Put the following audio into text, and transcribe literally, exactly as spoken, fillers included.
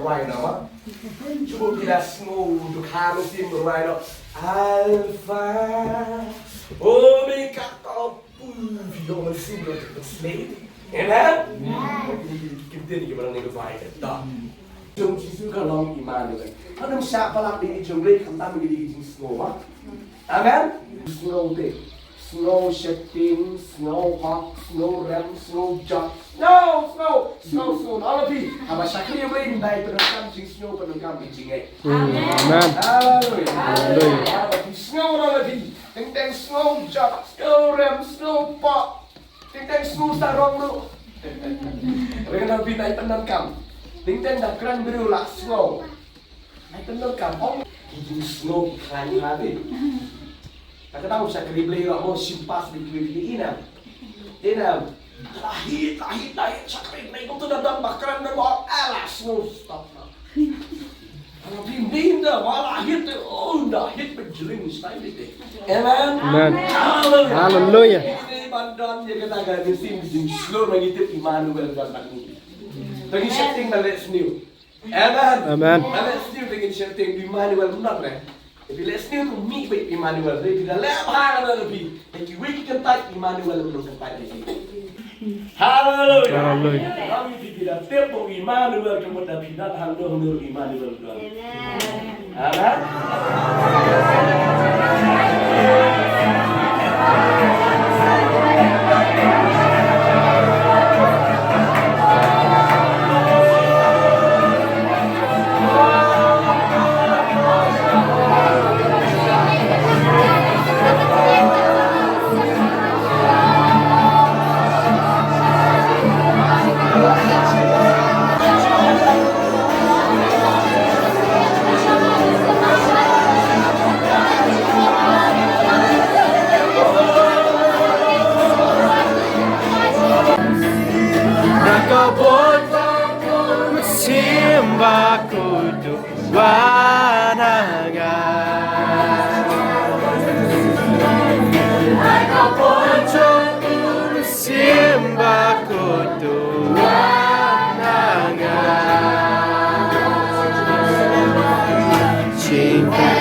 Rwai noh ma. Shu ki la sngew u dkhar mynsiem rwai noh. Alpha Omega, ka pu phi ïoh mynsiem ruh ka sleh. Amen. Amen. Ki ktien ki ba nang ïa ka bai ka da. Jong Jisu ka long Immanuel. Ka nym shah palat ïa i jong Blei khamtam ïa ki jingsngew ba. Amen. Sngew te. Sngew sheptieng, sngew hok, sngew rem, sngew jop. Sngew, sngew, sngew, sngew. All of you. Haba shakri ïa Blei ngin dei pyndonkam jingsngew, pyndonkam ki jingngeit. Amen. Amen. Haleluia. Haleluia. Haba phi sngew, all of you. Teng teng sngew jop, sngew rem, sngew pop. Teng teng sngew sarong ruh. Hynrei ngan ong phi dei pyndonkam. Teng teng da kren briew la sngew. Ai, pyndonkam ong ki jingsngew ki khlaiñ ha te. Kata ka daw shakri Blei ruh mo shim pass di kiwei ki ina. Ina. La hit, la hit, la hit, shakri Blei kumto da dang ba kren da ba, eh, la sngew stop na. Ala bin bin da ba la hit te, oh, da hit ba jling stai di te. Amen. Amen. Hallelujah. Hallelujah. Ini ban don ïa kata ka mynsiem jingsngew ma ngi tip Immanuel don bad ngi. Tang ngi sheptieng ba leh sniew. Amen. Amen. Ba leh sniew te ngin sheptieng Immanuel mynta re. Te phi leh sniew to mih beit Immanuel re, phi da leh bha ka da phi. Te kiwei ki kyntait Immanuel mynta kyntait re. Haleluia. Haleluia. Kami phi da tip ba Immanuel ka mut da phi da hangno hangno Immanuel don. Amen. Amen. Naka bota simba kudu wananga. Naka bota simba kudu wananga. Cinta.